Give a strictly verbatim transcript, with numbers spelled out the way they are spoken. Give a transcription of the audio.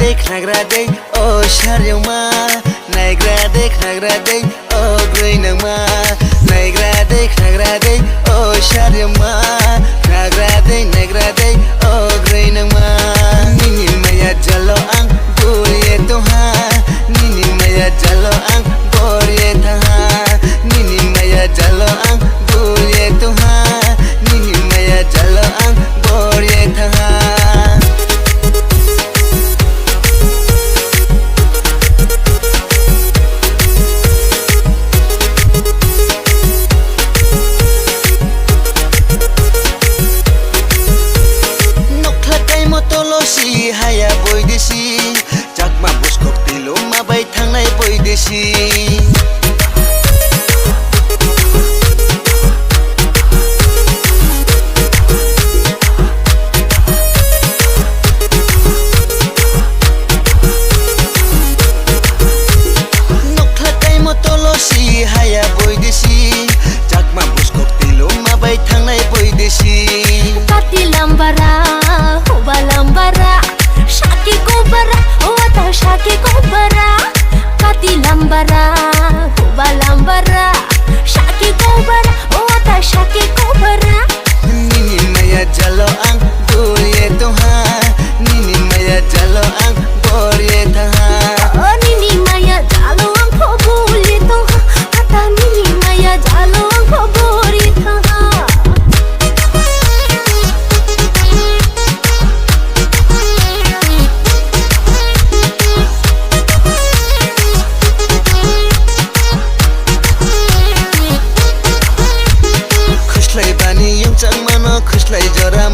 Khnagra dei, o saryama, naigra dei, khnagra dei, o groi nangma. Naigra dei, khnagra dei, o saryama, khnagra dei, naigra dei, o groi nangma. Nini maya jalo ang buriye tongha, nini maya jalo ang buriye tongha, nini maya jalo ang buriye tongha, nini maya jalo ang buriye tongha. Nokla kaimo tolo si haya boidesi, chakma buskok tilo ma bai thangnai boidesi. Nokla kaimo tolo si haya boidesi, chakma buskok tilo ma bai thangnai boidesi. Kati lambara, huba lambara, saki kobara, o ata saki kobara. Kati lambara, huba lambara, saki kobara, o ata saki kobara. Nini maya jalo ang buriye tongha, nini maya jalo ang buriye tongha. O nini maya jalo ang pho buriye tongha, ata nini maya jalo ang pho buriye tongha. Khuslai bani yungchang mano, khuslai jora